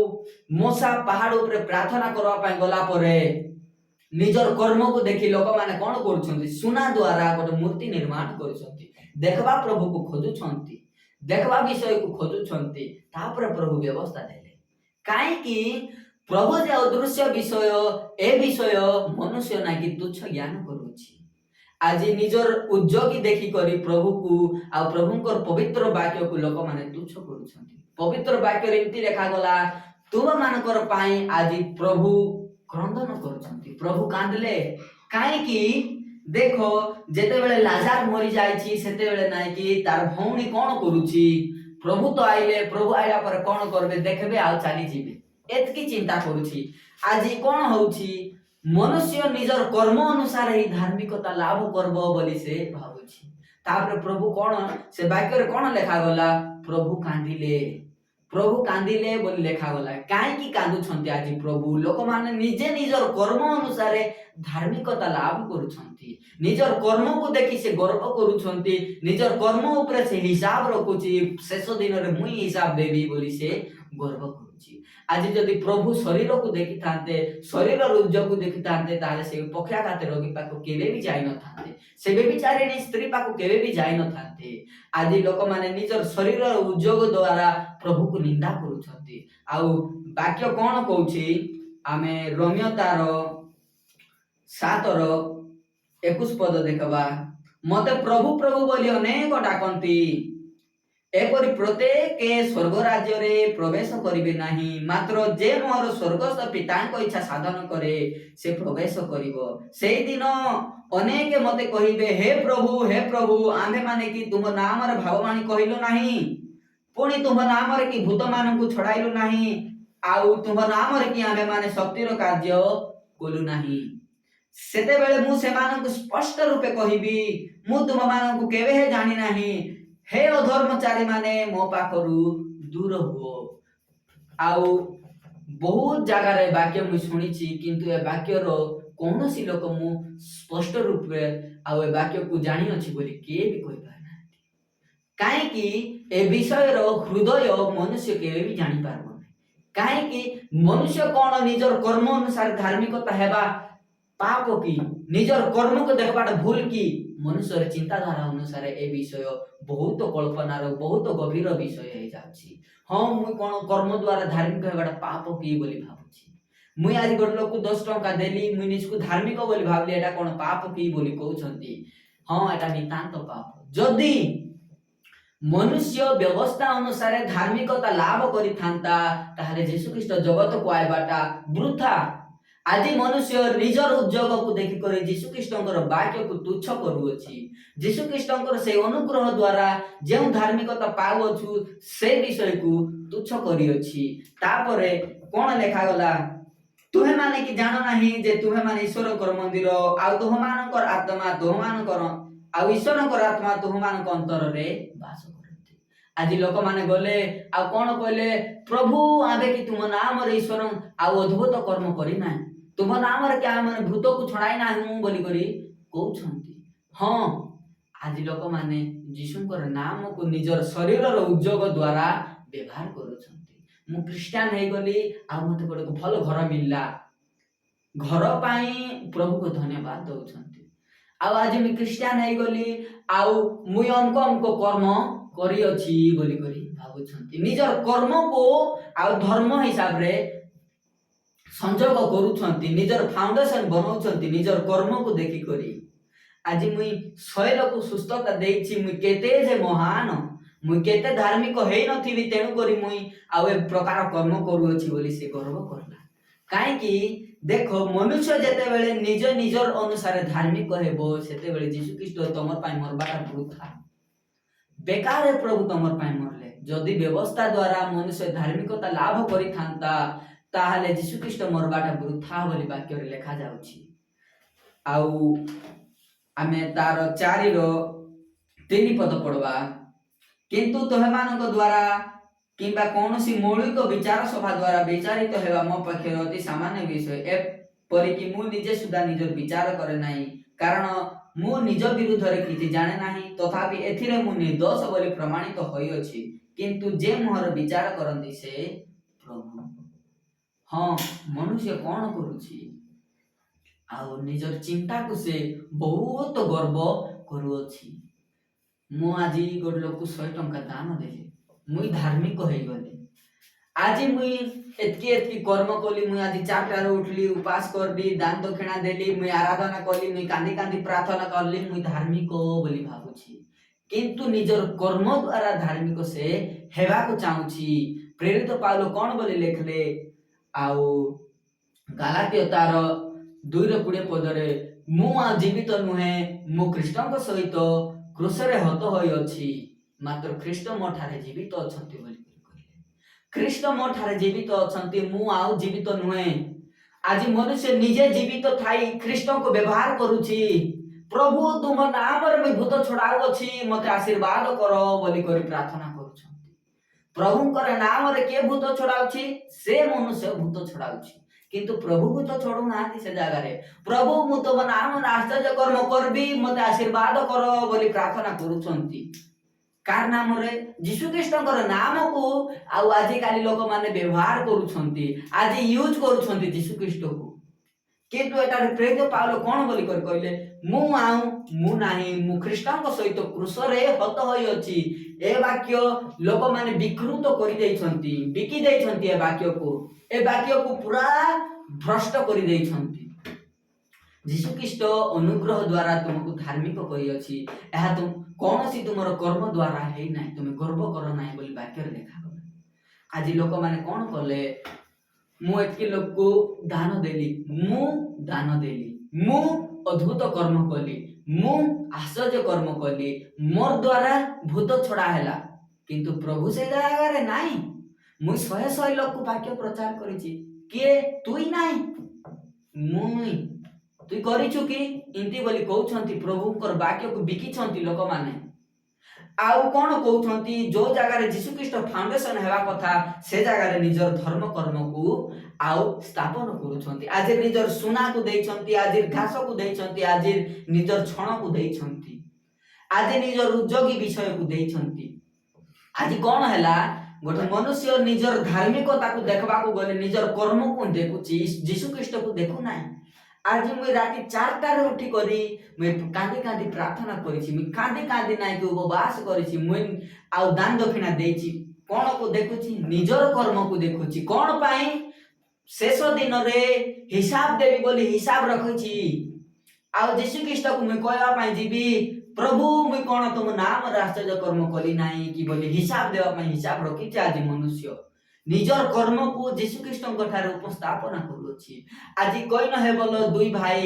ମୋଶା ପାହାଡ ଉପରେ ପ୍ରାର୍ଥନା କରିବା ପାଇଁ ଗଲା ପରେ ନିଜର କର୍ମକୁ ଦେଖି ଲୋକମାନେ କଣ କରୁଛନ୍ତି? ସୁନା ଦ୍ୱାରା ଗୋଟେ ମୂର୍ତ୍ତି ନିର୍ମାଣ କରୁଛନ୍ତି। ଦେଖବା ପ୍ରଭୁକୁ ଖୋଜୁଛନ୍ତି, ଦେଖବା ବିଷୟକୁ ଖୋଜୁଛନ୍ତି। ତାପରେ ପ୍ରଭୁ ବ୍ୟବସ୍ଥା ଦେଲେ। କାହିଁକି ପ୍ରଭୁ ଯେ ଅଦୃଶ୍ୟ ବିଷୟ, ଏ ବିଷୟ ମନୁଷ୍ୟ ନାକି ତୁଚ୍ଛ ଜ୍ଞାନ କରୁଛି। ଆଜି ନିଜର ଉଦ୍ଯୋଗୀ ଦେଖିକରି ପ୍ରଭୁକୁ ଆଉ ପ୍ରଭୁଙ୍କର ପବିତ୍ର ବାକ୍ୟକୁ ଲୋକମାନେ ତୁଚ୍ଛ କରୁଛନ୍ତି। ପବିତ୍ର ବାକ୍ୟରେ ଏମିତି ଲେଖାଗଲା, ତୁମମାନଙ୍କର ପାଇଁ ଆଜି ପ୍ରଭୁ କ୍ରନ୍ଦନ କରୁଛନ୍ତି। ପ୍ରଭୁ କାନ୍ଦିଲେ କାହିଁକି? ଦେଖ, ଯେତେବେଳେ ଲାଜାର ମରି ଯାଇଛି, ସେତେବେଳେ ନାଇଁ କି ତାର ଭଉଣୀ କଣ କରୁଛି? ପ୍ରଭୁ ତ ଆଇଲେ, ପ୍ରଭୁ ଆଇଲା ପରେ କଣ କରିବେ? ଦେଖିବେ ଆଉ ଚାଲିଯିବେ, ଏତିକି ଚିନ୍ତା କରୁଛି। ଆଜି କଣ ହଉଛି? ମନୁଷ୍ୟ ନିଜର କର୍ମ ଅନୁସାରେ ହିଁ ଧାର୍ମିକତା ଲାଭ କରିବ ବୋଲି ସେ ଭାବୁଛି। ତାପରେ ପ୍ରଭୁ କଣ, ସେ ବାକ୍ୟରେ କଣ ଲେଖାଗଲା? ପ୍ରଭୁ କାନ୍ଦିଲେ। ପ୍ରଭୁ କାନ୍ଦିଲେ ବୋଲି ଲେଖାଗଲା। କାହିଁକି କାନ୍ଦୁଛନ୍ତି ଆଜି ପ୍ରଭୁ? ଲୋକମାନେ ନିଜେ ନିଜର କର୍ମ ଅନୁସାରେ ଧାର୍ମିକତା ଲାଭ କରୁଛନ୍ତି। ନିଜର କର୍ମକୁ ଦେଖି ସେ ଗର୍ବ କରୁଛନ୍ତି। ନିଜର କର୍ମ ଉପରେ ସେ ହିସାବ ରଖୁଛି। ଶେଷ ଦିନରେ ମୁଇଁ ହିସାବ ଦେବି ବୋଲି ସେ ଗର୍ବ କରୁଛି। ଆଜି ଯଦି ପ୍ରଭୁ ଶରୀରକୁ ଦେଖିଥାନ୍ତେ, ଶରୀରର ଉଦ୍ଯୋଗକୁ ଦେଖିଥାନ୍ତେ, ତାହେଲେ ସେ ପକ୍ଷାଘାତ ରୋଗୀ ପାଖକୁ କେବେ ବି ଯାଇନଥାନ୍ତେ। ସେ ବ୍ୟଭିଚାରିଣୀ ସ୍ତ୍ରୀ ପାଖକୁ କେବେ ବି ଯାଇନଥାନ୍ତେ। ଆଜି ଲୋକମାନେ ନିଜର ଶରୀରର ଉଦ୍ଯୋଗ ଦ୍ୱାରା ପ୍ରଭୁକୁ ନିନ୍ଦା କରୁଛନ୍ତି। ଆଉ ବାକ୍ୟ କଣ କହୁଛି? ଆମେ ରୋମୀୟ ତାର 7ର 21 ପଦ ଦେଖବା। ମତେ ପ୍ରଭୁ ପ୍ରଭୁ ବୋଲି ଅନେକ ଡାକନ୍ତି, ଏପରି ପ୍ରତ୍ୟେକ ସ୍ୱର୍ଗ ରାଜ୍ୟରେ ପ୍ରବେଶ କରିବେ ନାହିଁ, ମାତ୍ର ଯେ ମୋର ସ୍ୱର୍ଗସ୍ଥ ପିତାଙ୍କ ଇଚ୍ଛା ସାଧନ କରେ, ସେ ପ୍ରବେଶ କରିବ। ସେଇଦିନ ଅନେକ ମତେ କହିବେ, ହେ ପ୍ରଭୁ, ହେ ପ୍ରଭୁ, ଆମ୍ଭେମାନେ କି ତୁମ ନାମରେ ଭାବବାଣୀ କହିଲୁ ନାହିଁ? ପୁଣି ତୁମ୍ଭ ନାମରେ କି ଭୂତମାନଙ୍କୁ ଛଡ଼ାଇଲୁ ନାହିଁ? ଆଉ ତୁମ୍ଭ ନାମରେ କି ଆମ୍ଭେମାନେ ଶକ୍ତିର କାର୍ଯ୍ୟ କଲୁ ନାହିଁ? ସେତେବେଳେ ମୁଁ ସେମାନଙ୍କୁ ସ୍ପଷ୍ଟ ରୂପେ କହିବି, ମୁଁ ତୁମମାନଙ୍କୁ କେବେ ହେ ଜାଣି ନାହିଁ। ହେ ଅଧର୍ମଚାରୀ ମାନେ, ମୋ ପାଖରୁ ଦୂର ହୁଅ। ଆଉ ବହୁତ ଜାଗାରେ ବାକ୍ୟ ମୁଁ ଶୁଣିଛି, କିନ୍ତୁ ଏ ବାକ୍ୟର କୌଣସି ଲୋକ ମୁଁ ସ୍ପଷ୍ଟ ରୂପେ ଆଉ ଏ ବାକ୍ୟକୁ ଜାଣିଅଛି ବୋଲି କିଏ ବି କହିପାରୁନାହାନ୍ତି। କାହିଁକି ଏ ବିଷୟର ହୃଦୟ ମନୁଷ୍ୟ କେବେ ବି ଜାଣିପାରିବ ନାହିଁ। କାହିଁକି ମନୁଷ୍ୟ କଣ ନିଜର କର୍ମ ଅନୁସାରେ ଧାର୍ମିକତା ହେବା ପାପ କି? ନିଜର କର୍ମକୁ ଦେଖିବାଟା ଭୁଲ କି? ମନୁଷ୍ୟର ଚିନ୍ତାଧାରା ଅନୁସାରେ ଏ ବିଷୟ ବହୁତ କଳ୍ପନାର ବହୁତ ଗଭୀର ବିଷୟ ହେଇଯାଉଛି। ହଁ, ମୁଁ କଣ କର୍ମ ଦ୍ୱାରା ଧାର୍ମିକ ହେବାଟା ପାପ କି ବୋଲି ଭାବୁଛି। ମୁଇଁ ଆଜି ଗୋଟେ ଲୋକକୁ 10 ଟଙ୍କା ଦେଲି, ମୁଇଁ ନିଜକୁ ଧାର୍ମିକ ବୋଲି ଭାବିଲି, ଏଇଟା କଣ ପାପ କି ବୋଲି କହୁଛନ୍ତି। ହଁ, ଏଟା ନିତାନ୍ତ ପାପ। ଯଦି ମନୁଷ୍ୟ ବ୍ୟବସ୍ଥା ଅନୁସାରେ ଧାର୍ମିକତା ଲାଭ କରିଥାନ୍ତା, ତାହେଲେ ଯୀଶୁଖ୍ରୀଷ୍ଟ ଜଗତକୁ ଆଇବାଟା ବୃଥା। ଆଜି ମନୁଷ୍ୟ ନିଜର ଉଦ୍ୟୋଗକୁ ଦେଖିକରି ଯୀଶୁଖ୍ରୀଷ୍ଟଙ୍କର ବାକ୍ୟକୁ ତୁଚ୍ଛ କରୁଅଛି। ଯୀଶୁଖ୍ରୀଷ୍ଟଙ୍କର ସେଇ ଅନୁଗ୍ରହ ଦ୍ୱାରା ଯେଉଁ ଧାର୍ମିକତା ପାଉଅଛୁ, ସେ ବିଷୟକୁ ତୁଚ୍ଛ କରିଅଛି। ତାପରେ କଣ ଲେଖାଗଲା? ତୁମେମାନେ କି ଜାଣ ନାହିଁ ଯେ ତୁମେମାନେ ଈଶ୍ୱରଙ୍କର ମନ୍ଦିର, ଆଉ ତୁମମାନଙ୍କର ଆତ୍ମା ତୁମମାନଙ୍କର ଆଉ ଈଶ୍ୱରଙ୍କର ଆତ୍ମା ତୁମମାନଙ୍କ ଅନ୍ତରରେ ବାସ କରନ୍ତି? ଆଜି ଲୋକମାନେ ଗଲେ ଆଉ କଣ କହିଲେ? ପ୍ରଭୁ, ଆବେ କି ତୁମ ନାମରେ ଈଶ୍ୱର ଆଉ ଅଦ୍ଭୁତ କର୍ମ କରିନାହିଁ? ତୁମ ନାମରେ କି ଆମେ ଭୂତକୁ ଛଡ଼ାଇ ନାହୁଁ ବୋଲି କରି କହୁଛନ୍ତି। ହଁ, ଆଜି ଲୋକମାନେ ଯୀଶୁଙ୍କର ନାମକୁ ନିଜର ଶରୀରର ଉଦ୍ୟୋଗ ଦ୍ୱାରା ବ୍ୟବହାର କରୁଛନ୍ତି। ମୁଁ ଖ୍ରୀଷ୍ଟିଆନ ହେଇଗଲି ଆଉ ମତେ ଗୋଟେ ଭଲ ଘର ମିଳିଲା, ଘର ପାଇଁ ପ୍ରଭୁକୁ ଧନ୍ୟବାଦ ଦଉଛନ୍ତି। ଆଉ ଆଜି ମୁଁ ଖ୍ରୀଷ୍ଟିଆନ ହେଇଗଲି ଆଉ ମୁଇଁ ଅମକ ଅମକ କର୍ମ କରିଅଛି ବୋଲି କରି ଭାବୁଛନ୍ତି। ନିଜର କର୍ମକୁ ଆଉ ଧର୍ମ ହିସାବରେ ସଂଯୋଗ କରୁଛନ୍ତି, ନିଜର ଫାଉଣ୍ଡେସନ ବନଉଛନ୍ତି ନିଜର କର୍ମକୁ ଦେଖିକରି। ଆଜି ମୁଇଁ 100 ଲୋକ ସୁସ୍ଥତା ଦେଇଛି, ମୁଇଁ କେତେ ଯେ ମହାନ, ମୁଇଁ କେତେ ଧାର୍ମିକ ହେଇନଥିବି, ତେଣୁକରି ମୁଇଁ ଆଉ ଏ ପ୍ରକାର କର୍ମ କରୁଅଛି ବୋଲି ସେ ଗର୍ବ କଲା। କାହିଁକି ଦେଖ, ମନୁଷ୍ୟ ଯେତେବେଳେ ନିଜ ନିଜର ଅନୁସାରେ ଧାର୍ମିକ ହେବ, ସେତେବେଳେ ଯୀଶୁଖ୍ରୀଷ୍ଟ ତମର ପାଇଁ ମରବାଟା ବୃଥା, ବେକାରରେ ପ୍ରଭୁ ତମର ପାଇଁ ମରିଲେ। ଯଦି ବ୍ୟବସ୍ଥା ଦ୍ୱାରା ମନୁଷ୍ୟ ଧାର୍ମିକତା ଲାଭ କରିଥାନ୍ତା, ତାହେଲେ ଯୀଶୁଖ୍ରୀଷ୍ଟ ମରବାଟା ବୃଥା ବୋଲି ବାକ୍ୟରେ ଲେଖାଯାଉଛି। ଆଉ ଆମେ ତାର 4ର 3 ପଦ ପଢବା। କିନ୍ତୁ ତୁମେମାନଙ୍କ ଦ୍ୱାରା କିମ୍ବା କୌଣସି ମୌଳିକ ବିଚାର ସଭା ଦ୍ୱାରା ବିଚାରିତ ହେବା ମୋ ପକ୍ଷରେ ଅତି ସାମାନ୍ୟ ବିଷୟ। ଏପରିକି ମୁଁ ନିଜେ ସୁଦ୍ଧା ନିଜର ବିଚାର କରେ ନାହିଁ। କାରଣ ମୁଁ ନିଜ ବିରୁଦ୍ଧରେ କିଛି ଜାଣେ ନାହିଁ, ତଥାପି ଏଥିରେ ମୁଁ ନିର୍ଦ୍ଦୋଷ ବୋଲି ପ୍ରମାଣିତ ହୋଇଅଛି। କିନ୍ତୁ ଯେ ମୋହର ବିଚାର କରନ୍ତି, ସେ ପ୍ରଭୁ। ହଁ, ମନୁଷ୍ୟ କଣ କରୁଛି? ଆଉ ନିଜର ଚିନ୍ତାକୁ ସେ ବହୁତ ଗର୍ବ କରୁଅଛି। ମୁଁ ଆଜି ଗୋଟେ ଲୋକକୁ 100 ଟଙ୍କା ଦାନ ଦେଲି, ମୁଇଁ ଧାର୍ମିକ ହେଇଗଲି। ଆଜି ମୁଇଁ ଏତିକି ଏତିକି କର୍ମ କଲି, ମୁଇଁ ଆଜି 4ଟାରୁ ଉଠିଲି, ଉପାସ କରିଲି, ଦାନ ଦକ୍ଷିଣା ଦେଲି, ମୁଇଁ ଆରାଧନା କଲି, ମୁଇଁ କାନ୍ଦି କାନ୍ଦି ପ୍ରାର୍ଥନା କଲି, ମୁଇଁ ଧାର୍ମିକ ବୋଲି ଭାବୁଛି। କିନ୍ତୁ ନିଜର କର୍ମ ଦ୍ୱାରା ଧାର୍ମିକ ସେ ହେବାକୁ ଚାହୁଁଛି। ପ୍ରେରିତ ପାଉଲ କଣ ବୋଲି ଲେଖିଲେ? ଆଉ ଗାଲାତୀୟ ତାର 2ର 20 ପଦରେ, ମୁଁ ଆଉ ଜୀବିତ ନୁହେଁ, ମୁଁ ଖ୍ରୀଷ୍ଟଙ୍କ ସହିତ କ୍ରୁଶରେ ହତ ହୋଇଅଛି, ମାତ୍ର ଖ୍ରୀଷ୍ଟ ମୋ ଠାରେ ଜୀବିତ ଅଛନ୍ତି ବୋଲି କହିଲେ। ଖ୍ରୀଷ୍ଟ ମୋ ଠାରେ ଜୀବିତ ଅଛନ୍ତି, ମୁଁ ଆଉ ଜୀବିତ ନୁହେଁ। ଆଜି ମନୁଷ୍ୟ ନିଜେ ଜୀବିତ ଥାଇ ଖ୍ରୀଷ୍ଟଙ୍କୁ ବ୍ୟବହାର କରୁଛି। ପ୍ରଭୁ, ତୁମ ନାମରେ ମୁଁ ଭୂତ ଛଡାଉଅଛି, ମତେ ଆଶୀର୍ବାଦ କର ବୋଲି କରି ପ୍ରାର୍ଥନା କରୁଛନ୍ତି। ପ୍ରଭୁଙ୍କର ନାମରେ କିଏ ଭୂତ ଛଡାଉଛି? ସେ ମନୁଷ୍ୟ ଭୂତ ଛଡାଉଛି, କିନ୍ତୁ ପ୍ରଭୁ ଭୂତ ଛଡଉନାହାନ୍ତି। ସେ ଜାଗାରେ ପ୍ରଭୁ, ମୁଁ ତୁମ ନାମରେ ଆଶ୍ଚର୍ଯ୍ୟ କର୍ମ କରିବି, ମତେ ଆଶୀର୍ବାଦ କର ବୋଲି ପ୍ରାର୍ଥନା କରୁଛନ୍ତି। କାର ନାମରେ? ଯୀଶୁ ଖ୍ରୀଷ୍ଟଙ୍କର ନାମକୁ ଆଉ ଆଜିକାଲି ଲୋକମାନେ ବ୍ୟବହାର କରୁଛନ୍ତି, ଆଜି ୟୁଜ କରୁଛନ୍ତି ଯୀଶୁ ଖ୍ରୀଷ୍ଟକୁ। କିନ୍ତୁ ଏଠାରେ ପ୍ରେରିତ ପାଉଲ କଣ ବୋଲି କରି କହିଲେ? ମୁଁ ଆଉ ମୁଁ ନାହିଁ, ମୁଁ ଖ୍ରୀଷ୍ଟଙ୍କ ସହିତ କ୍ରୁଶରେ ହତ ହୋଇଅଛି। ଏ ବାକ୍ୟ ଲୋକମାନେ ବିକୃତ କରିଦେଇଛନ୍ତି, ବିକି ଦେଇଛନ୍ତି ଏ ବାକ୍ୟକୁ, ଏ ବାକ୍ୟକୁ ପୁରା ଭ୍ରଷ୍ଟ କରିଦେଇଛନ୍ତି। ଯୀଶୁଖ୍ରୀଷ୍ଟ ଅନୁଗ୍ରହ ଦ୍ୱାରା ତୁମକୁ ଧାର୍ମିକ କରିଅଛି, ଏହା କୌଣସି ତୁମର କର୍ମ ଦ୍ୱାରା ହେଇନାହିଁ, ତୁମେ ଗର୍ବ କର ନାହିଁ ବୋଲି ବାକ୍ୟରେ ଲେଖାଗଲା। ଆଜି ଲୋକମାନେ କଣ କଲେ? ମୁଁ ଏତିକି ଲୋକକୁ ଦାନ ଦେଲି, ମୁଁ ଦାନ ଦେଲି, ମୁଁ ଅଦ୍ଭୁତ କର୍ମ କଲି, ମୁଁ ଆଶ୍ଚର୍ଯ୍ୟ କର୍ମ କଲି, ମୋର ଦ୍ୱାରା ଭୂତ ଛଡା ହେଲା, କିନ୍ତୁ ପ୍ରଭୁ ସେ ଜାଗାରେ ନାହିଁ। ମୁଁ ଶହେ ଶହେ ଲୋକକୁ ବାକ୍ୟ ପ୍ରଚାର କରିଛି, କିଏ? ତୁଇ ନାହିଁ, ମୁଇଁ। ତୁଇ କରିଛୁ କି ଏମିତି ବୋଲି କହୁଛନ୍ତି। ପ୍ରଭୁଙ୍କର ବାକ୍ୟକୁ ବିକିଛନ୍ତି ଲୋକମାନେ। ଆଉ କଣ କହୁଛନ୍ତି? ଯୋଉ ଜାଗାରେ ଯୀଶୁଖ୍ରୀଷ୍ଟ ଫାଉଣ୍ଡେସନ ହେବା କଥା, ସେ ଜାଗାରେ ନିଜର ଧର୍ମ କର୍ମକୁ ଆଉ ସ୍ଥାପନ କରୁଛନ୍ତି। ଆଜି ନିଜର ସୁନାକୁ ଦେଇଛନ୍ତି, ଆଜି ଘାସକୁ ଦେଇଛନ୍ତି, ଆଜି ନିଜର ଛଣକୁ ଦେଇଛନ୍ତି, ଆଜି ନିଜର ଉଦ୍ୟୋଗୀ ବିଷୟକୁ ଦେଇଛନ୍ତି। ଆଜି କଣ ହେଲା? ଗୋଟେ ମନୁଷ୍ୟ ନିଜର ଧାର୍ମିକତାକୁ ଦେଖିବାକୁ ଗଲେ ନିଜର କର୍ମକୁ ଦେଖୁଛି, ଯୀଶୁଖ୍ରୀଷ୍ଟକୁ ଦେଖୁନାହିଁ। ଆଜି ମୁଇଁ ରାତି 4ଟାରେ ଉଠିକରି ମୁଇଁ କାନ୍ଦି କାନ୍ଦି ପ୍ରାର୍ଥନା କରିଛି, ମୁଇଁ କାନ୍ଦି କାନ୍ଦି ନାଇକି ଉପବାସ କରିଛି, ମୁଇଁ ଆଉ ଦାନ ଦକ୍ଷିଣା ଦେଇଛି। କଣକୁ ଦେଖୁଛି? ନିଜର କର୍ମକୁ ଦେଖୁଛି। କଣ ପାଇଁ? ଶେଷ ଦିନରେ ହିସାବ ଦେବି ବୋଲି ହିସାବ ରଖୁଛି। ଆଉ ଯୀଶୁ ଖ୍ରୀଷ୍ଟକୁ ମୁଇଁ କହିବା ପାଇଁ ଯିବି, ପ୍ରଭୁ, ମୁଇଁ କଣ ତୁମ ନାମରେ ଆଶ୍ଚର୍ଯ୍ୟ କର୍ମ କଲି ନାହିଁ କି ବୋଲି ହିସାବ ଦେବା ପାଇଁ ହିସାବ ରଖିଛି। ଆଜି ମନୁଷ୍ୟ ନିଜର କର୍ମକୁ ଯୀଶୁ ଖ୍ରୀଷ୍ଟଙ୍କ ଠାରେ ଉପସ୍ଥାପନା କରୁଅଛି। ଆଜି କଇନ ହେବଲ ଦୁଇ ଭାଇ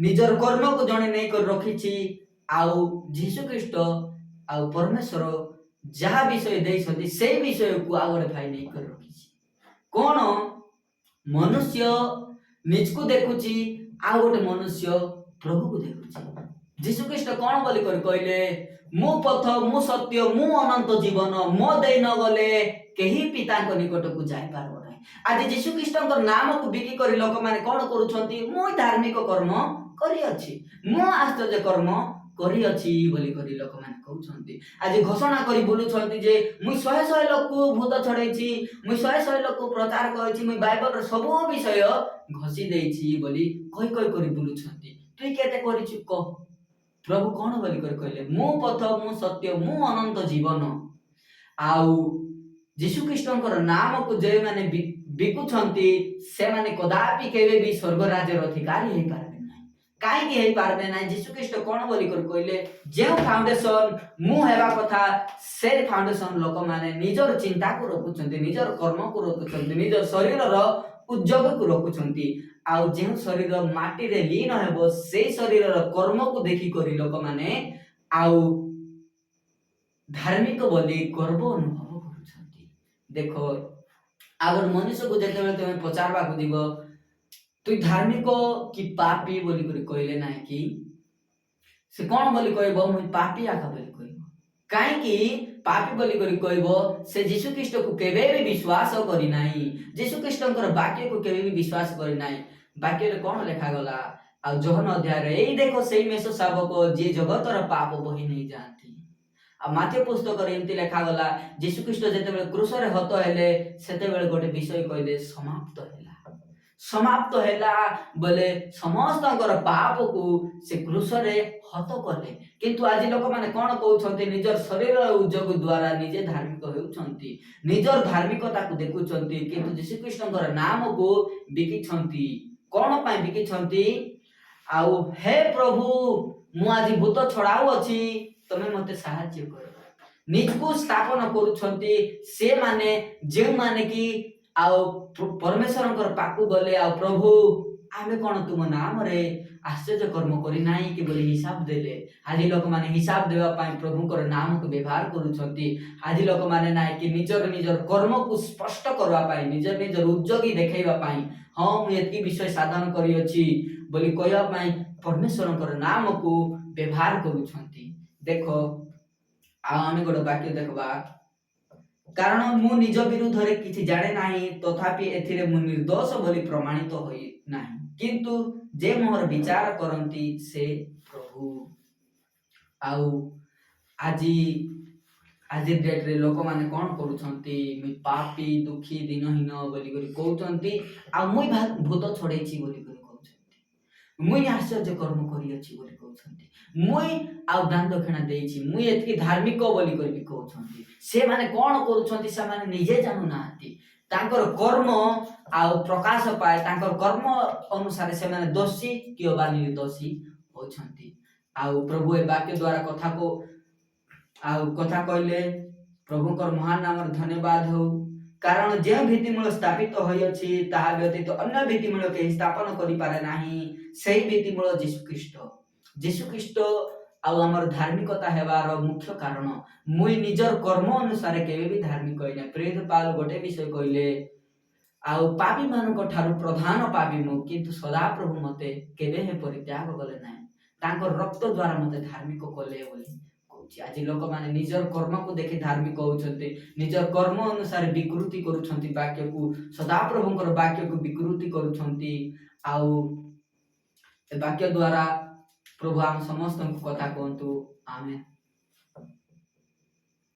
ନିଜର କର୍ମକୁ ଜଣେ ନେଇକରି ରଖିଛି, ଆଉ ଯୀଶୁ ଖ୍ରୀଷ୍ଟ ଆଉ ପରମେଶ୍ୱର ଯାହା ବିଷୟ ଦେଇଛନ୍ତି, ସେଇ ବିଷୟକୁ ଆଉ ଗୋଟେ ଭାଇ ନେଇକରି ରଖିଛି। କଣ? ମନୁଷ୍ୟ ନିଜକୁ ଦେଖୁଛି, ଆଉ ଗୋଟେ ମନୁଷ୍ୟ ପ୍ରଭୁକୁ ଦେଖୁଛି। ଯୀଶୁ ଖ୍ରୀଷ୍ଟ କଣ ବୋଲି କରି କହିଲେ? ମୁଁ ପଥ, ମୁଁ ସତ୍ୟ, ମୁଁ ଅନନ୍ତ ଜୀବନ, ମୋ ଦେଇ ନ ଗଲେ କେହି ପିତାଙ୍କ ନିକଟକୁ ଯାଇପାରିବ ନାହିଁ। ଆଜି ଯୀଶୁ ଖ୍ରୀଷ୍ଟଙ୍କ ନାମକୁ ବିକି କରି ଲୋକମାନେ କଣ କରୁଛନ୍ତି? ମୁଁ ଧାର୍ମିକ କର୍ମ କରିଅଛି, ମୁଁ ଆଶ୍ଚର୍ଯ୍ୟ କର୍ମ କରିଅଛି ବୋଲି କରି ଲୋକମାନେ କହୁଛନ୍ତି। ଆଜି ଘୋଷଣା କରି ବୁଲୁଛନ୍ତି ଯେ ମୁଇଁ ଶହେ ଶହେ ଲୋକକୁ ଭୂତ ଛଡେଇଛି, ମୁଇଁ ଶହେ ଶହେ ଲୋକକୁ ପ୍ରଚାର କରିଛି, ମୁଇଁ ବାଇବଲର ସବୁ ବିଷୟ ଘୋଷି ଦେଇଛି ବୋଲି କହି କହି କରି ବୁଲୁଛନ୍ତି। ତୁଇ କେତେ କରିଛୁ କହ। ପ୍ରଭୁ କଣ ବୋଲି କରି କହିଲେ? ମୁଁ ପଥ, ମୁଁ ସତ୍ୟ, ମୁଁ ଅନନ୍ତ ଜୀବନ। ଆଉ ଯୀଶୁ ଖ୍ରୀଷ୍ଟଙ୍କର ନାମକୁ ଯେଉଁମାନେ ବିକୁଛନ୍ତି, ସେମାନେ କଦାପି କେବେ ବି ସ୍ୱର୍ଗ ରାଜ୍ୟର ଅଧିକାରୀ ହେଇପାରିବେ ନାହିଁ। କାହିଁକି ହେଇପାରିବେ ନାହିଁ? ଯୀଶୁ ଖ୍ରୀଷ୍ଟ କଣ ବୋଲି କରି କହିଲେ? ଯେଉଁ ଫାଉଣ୍ଡେସନ ମୁଁ ହେବା କଥା, ସେ ଫାଉଣ୍ଡେସନ ଲୋକମାନେ ନିଜର ଚିନ୍ତାକୁ ରଖୁଛନ୍ତି, ନିଜର କର୍ମକୁ ରଖୁଛନ୍ତି, ନିଜର ଶରୀରର ଉଦ୍ୟୋଗକୁ ରଖୁଛନ୍ତି। ଆଉ ଯେଉଁ ଶରୀର ମାଟିରେ ଲୀନ ହେବ, ସେଇ ଶରୀରର କର୍ମକୁ ଦେଖିକରି ଲୋକମାନେ ଆଉ ଧାର୍ମିକ ବୋଲି ଗର୍ବ ଅନୁଭବ କରୁଛନ୍ତି। ଦେଖ, ଆଉ ଗୋଟେ ମନୁଷ୍ୟକୁ ଯେତେବେଳେ ତୁମେ ପଚାରବାକୁ ଯିବ, ତୁଇ ଧାର୍ମିକ କି ପାପୀ ବୋଲି କରି କହିଲେ ନାହିଁ କି ସେ କଣ ବୋଲି କହିବ? ମୁଇଁ ପାପୀ ଆକା ବୋଲି କହିବ। କାହିଁକି ପାପୀ ବୋଲି କରି କହିବ? ସେ ଯୀଶୁ ଖ୍ରୀଷ୍ଟକୁ କେବେ ବି ବିଶ୍ୱାସ କରିନାହିଁ, ଯୀଶୁ ଖ୍ରୀଷ୍ଟଙ୍କର ବାକ୍ୟକୁ କେବେ ବି ବିଶ୍ୱାସ କରିନାହିଁ। ବାକ୍ୟରେ କଣ ଲେଖାଗଲା? ଆଉ ଯୋହନ ଅଧ୍ୟାୟରେ, ଏଇ ଦେଖ ସେଇ ମେଷ ଶାବକ, ଯିଏ ଜଗତର ପାପ ବହି ନେଇ ଯାଆନ୍ତି। ଆଉ ମାଥିଉ ପୁସ୍ତକରେ ଏମିତି ଲେଖାଗଲା, ଯୀଶୁ ଖ୍ରୀଷ୍ଟ ଯେତେବେଳେ କ୍ରୁଶରେ ହତ ହେଲେ, ସେତେବେଳେ ଗୋଟେ ବିଷୟ କହିଲେ, ସମାପ୍ତ ହେଲା। ସମାପ୍ତ ହେଲା ବୋଲେ ସମସ୍ତଙ୍କର ପାପକୁ ସେ କ୍ରୁଶରେ ହତ କଲେ। କିନ୍ତୁ ଆଜି ଲୋକମାନେ କଣ କହୁଛନ୍ତି? ନିଜର ଶରୀର ଉଦ୍ୟୋଗ ଦ୍ୱାରା ନିଜେ ଧାର୍ମିକ ହେଉଛନ୍ତି, ନିଜର ଧାର୍ମିକତାକୁ ଦେଖୁଛନ୍ତି, କିନ୍ତୁ ଯୀଶୁଖ୍ରୀଷ୍ଟଙ୍କର ନାମକୁ ବିକିଛନ୍ତି। କଣ ପାଇଁ ବିକିଛନ୍ତି? ଆଉ ହେ ପ୍ରଭୁ, ମୁଁ ଆଜି ଭୂତ ଛଡାଉ ଅଛି, ତମେ ମତେ ସାହାଯ୍ୟ କର। ନିଜକୁ ସ୍ଥାପନ କରୁଛନ୍ତି ସେମାନେ, ଯେଉଁମାନେ କି ଆଉ ପରମେଶ୍ୱରଙ୍କର ପାଖକୁ ଗଲେ, ଆଉ ପ୍ରଭୁ, ଆମେ କଣ ତୁମ ନାମରେ ଆଶ୍ଚର୍ଯ୍ୟ କର୍ମ କରିନାହିଁ କି ବୋଲି ହିସାବ ଦେଲେ। ଆଜି ଲୋକମାନେ ହିସାବ ଦେବା ପାଇଁ ପ୍ରଭୁଙ୍କର ନାମକୁ ବ୍ୟବହାର କରୁଛନ୍ତି। ଆଜି ଲୋକମାନେ ନାହିଁ କି ନିଜର ନିଜର କର୍ମକୁ ସ୍ପଷ୍ଟ କରିବା ପାଇଁ, ନିଜର ନିଜର ଉଦ୍ୟୋଗୀ ଦେଖାଇବା ପାଇଁ, ହଁ, ମୁଁ ଏତିକି ବିଷୟ ସାଧନ କରିଅଛି ବୋଲି କହିବା ପାଇଁ ପରମେଶ୍ୱରଙ୍କର ନାମକୁ ବ୍ୟବହାର କରୁଛନ୍ତି। ଦେଖ, ଆଉ ଆମେ ଗୋଟେ ବାକ୍ୟ ଦେଖବା। କାରଣ ମୁଁ ନିଜ ବିରୁଦ୍ଧରେ କିଛି ଜାଣେ ନାହିଁ, ତଥାପି ଏଥିରେ ମୁଁ ନିର୍ଦ୍ଦୋଷ ବୋଲି ପ୍ରମାଣିତ ହୋଇ ନାହିଁ। କିନ୍ତୁ ଯେ ମୋହର ବିଚାର କରନ୍ତି, ସେ ପ୍ରଭୁ। ଆଉ ଆଜି ଆଜି ଡେଟ୍ରେ ଲୋକମାନେ କଣ କରୁଛନ୍ତି? ମୁଇଁ ପାପୀ, ଦୁଃଖୀ, ଦୀନହୀନ ବୋଲି କରି କହୁଛନ୍ତି, ଆଉ ମୁଇଁ ଭୂତ ଛଡେଇଛି ବୋଲି କରି କହୁଛନ୍ତି, ମୁଇଁ ଆଶ୍ଚର୍ଯ୍ୟ କର୍ମ କରିଅଛି ବୋଲି କହୁଛନ୍ତି, ମୁଇଁ ଆଉ ଦାନ ଦକ୍ଷିଣା ଦେଇଛି, ମୁଇଁ ଏତିକି ଧାର୍ମିକ ବୋଲି କରି ବି କହୁଛନ୍ତି। ସେମାନେ କଣ କରୁଛନ୍ତି, ସେମାନେ ନିଜେ ଜାଣୁନାହାନ୍ତି। ତାଙ୍କର କର୍ମ ଆଉ ପ୍ରକାଶ ପାଏ। ତାଙ୍କର କର୍ମ ଅନୁସାରେ ସେମାନେ ଦୋଷୀ କି ଅବା ନିର୍ଦ୍ଦୋଷୀ ହେଉଛନ୍ତି। ଆଉ ପ୍ରଭୁ ଏ ବାକ୍ୟ ଦ୍ୱାରା କଥାକୁ ଆଉ କଥା କହିଲେ। ପ୍ରଭୁଙ୍କର ମହାନ ନାମରେ ଧନ୍ୟବାଦ ହେଉ। କାରଣ ଯେଉଁ ଭିତ୍ତିମୂଳ ସ୍ଥାପିତ ହୋଇଅଛି, ତାହା ବ୍ୟତୀତ ଅନ୍ୟ ଭିତ୍ତିମୂଳ କେହି ସ୍ଥାପନ କରିପାରେ ନାହିଁ। ସେଇ ଭିତ୍ତିମୂଳ ଯୀଶୁଖ୍ରୀଷ୍ଟ। ଯୀଶୁଖ୍ରୀଷ୍ଟ ଆଉ ଆମର ଧାର୍ମିକତା ହେବାର ମୁଖ୍ୟ କାରଣ। ମୁଇଁ ନିଜର କର୍ମ ଅନୁସାରେ କେବେ ବି ଧାର୍ମିକ ହେଇନାହିଁ। ପ୍ରେରିତ ପାଉଲ ଗୋଟେ ବିଷୟ କହିଲେ, ଆଉ ପାପୀ ମାନଙ୍କ ଠାରୁ ପ୍ରଧାନ ପାପୀ ମୁଁ, କିନ୍ତୁ ସଦାପ୍ରଭୁ ମତେ କେବେ ହେଁ ପରିତ୍ୟାଗ କଲେ ନାହିଁ, ତାଙ୍କ ରକ୍ତ ଦ୍ୱାରା ମତେ ଧାର୍ମିକ କଲେ ବୋଲି କହୁଛି। ଆଜି ଲୋକମାନେ ନିଜର କର୍ମକୁ ଦେଖି ଧାର୍ମିକ ହଉଛନ୍ତି, ନିଜର କର୍ମ ଅନୁସାରେ ବିକୃତି କରୁଛନ୍ତି ବାକ୍ୟକୁ, ସଦାପ୍ରଭୁଙ୍କର ବାକ୍ୟକୁ ବିକୃତି କରୁଛନ୍ତି। ଆଉ ଏ ବାକ୍ୟ ଦ୍ୱାରା ପ୍ରଭୁ ଆମ ସମସ୍ତଙ୍କୁ କଥା କୁହନ୍ତୁ। ଆମେ